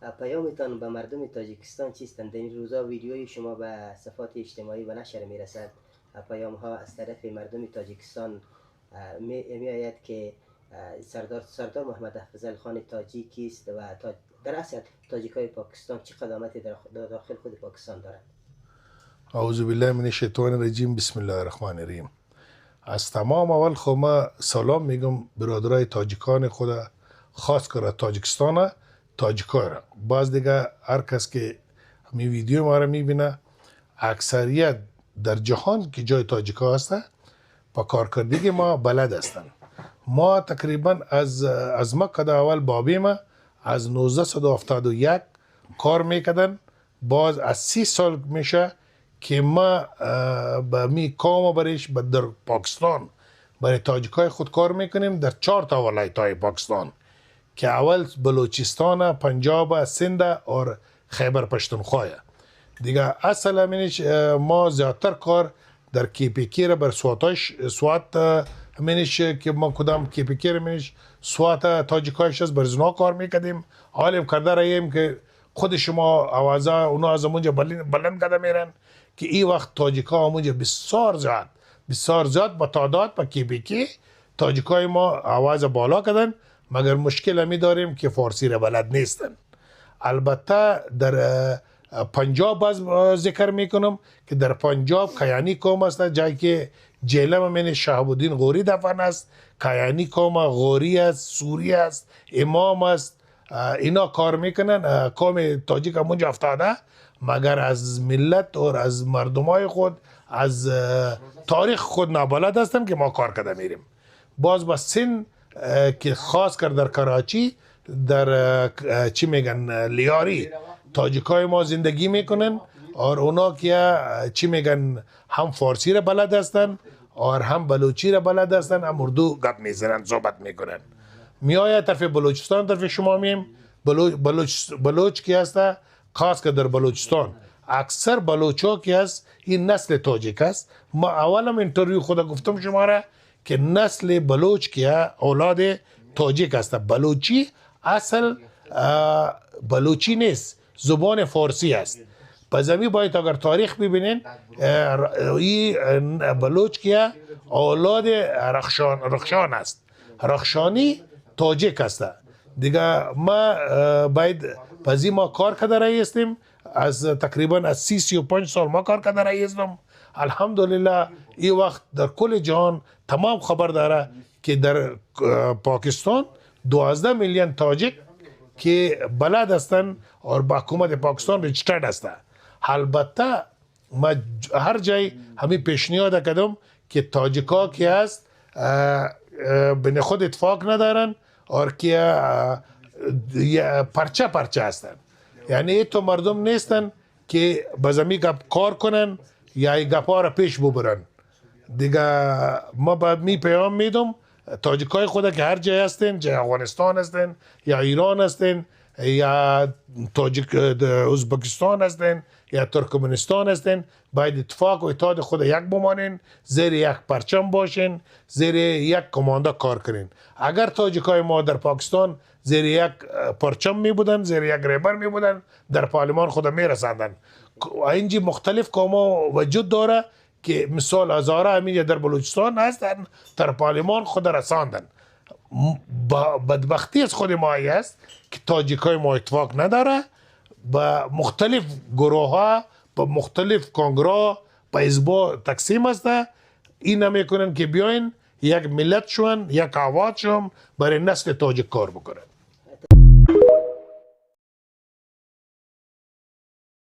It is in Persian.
پیامتان به مردم تاجیکستان چیستند؟ در این روزا ویدیوی شما به صفحات اجتماعی و نشر میرسد. پیام ها از طرف مردم تاجیکستان می آید که سردار محمد افضل خان تاجیکی است و در اصل تاجیک های پاکستان چه قدامتی در داخل خود پاکستان دارند؟ اعوذ بالله من الشیطان الرجیم، بسم الله الرحمن الرحیم. از تمام اول خو ما سلام میگم برادرای تاجیکان خود، خاص کر تاجیکستان تاجیکا را. باز دیگه هر کس که می ویدیو ما را میبینه، اکثریت در جهان که جای تاجیکا هسته با کارکردگی ما بلد هستند. ما تقریبا از ما کده اول بابی ما از 1971 کار میکردن. باز از 30 سال میشه که ما به می کام برش در پاکستان برای تاجیکای خود کار میکنیم در چهار تا ولایت های پاکستان که اول بلوچستان، پنجاب، سند اور خیبر پشتونخوا. دیگه اصل همینش ما زیادتر کار در KPK را بر سواتاش سوات همینش که ما کدام KPK را همینش سوات تاجیکایش است، بر زنا کار میکردیم. حالیم کرده راییم که خود شما آوازا اونا از اونجا بلند کرده میرن که این وقت تاجیکا همونجا بسیار زیاد بسیار زیاد با تعداد با KPK تاجیکای ما آواز بالا کردن، مگر مشکل همی داریم که فارسی را بلد نیستن. البته در پنجاب باز ذکر میکنم که در پنجاب کیانی قوم است، جایی که جیلم من شهاب الدین غوری دفن است. کیانی قوم غوری است، سوری است، امام است، اینا کار میکنن. قوم تاجیک هم اونجا افتاده، مگر از ملت اور از مردمای خود از تاریخ خود نابلد هستن که ما کار کرده میریم. باز با سن که خاص کرد در کراچی در چی میگن لیاری تاجیکای ما زندگی میکنن اور اونا که چی میگن هم فارسی را بلد هستن اور هم بلوچی را بلد هستن، هم اردو گپ میزنن، صحبت میکنن. میآید طرف بلوچستان، طرف شما میم بلوچ کی هست، خاص که در بلوچستان اکثر بلوچا که هست این نسل تاجیک است. ما اولم interview خود گفتم شما را که نسل بلوچ که اولاد تاجیک است. بلوچی اصل بلوچی نیست، زبان فارسی است. پس همی باید اگر تاریخ ببینین این بلوچ که اولاد رخشان است، رخشانی تاجیک است. دیگه ما باید پزی ما کار کرده رایی هستیم، از تقریبا از 35 سال ما کار کرده رایی هستم. الحمدلله این وقت در کل جهان تمام خبر داره که در پاکستان 12 میلیون تاجیک که بلد هستند اور با حکومت پاکستان registered هستند. البته ما هر جای همین پیشنهاد کردم که تاجیکا که هست بین خود اتفاق ندارن اور که پرچه پرچه هستن، یعنی تو مردم نیستن که بزمی گپ کار کنن یا ای گپ را پیش ببرن. دیگه ما با می پیام میدم تاجیکای خود که هر جای هستن، جای افغانستان هستن یا ایران هستن یا تاجیک ازبکستان هستن یا ترکمنستان هستن، باید اتفاق و اتحاد خود یک بمانین، زیر یک پرچم باشین، زیر یک کمانده کار کنین. اگر تاجیکای ما در پاکستان زیر یک پرچم می بودن، زیر یک رهبر می بودن، در پارلمان خود می رساندن. اینجی مختلف قوما وجود داره که مثال هزاره همینجا در بلوچستان هستن، در پارلمان خود رساندن. بدبختی از خود ما است که تاجیکای ما اتفاق نداره، با مختلف گروه ها، با مختلف کنگره، با حزبا تقسیم است. این نمیکنن که بیاین یک ملت شون، یک آواز شون، برای نسل تاجیک کار بکنن.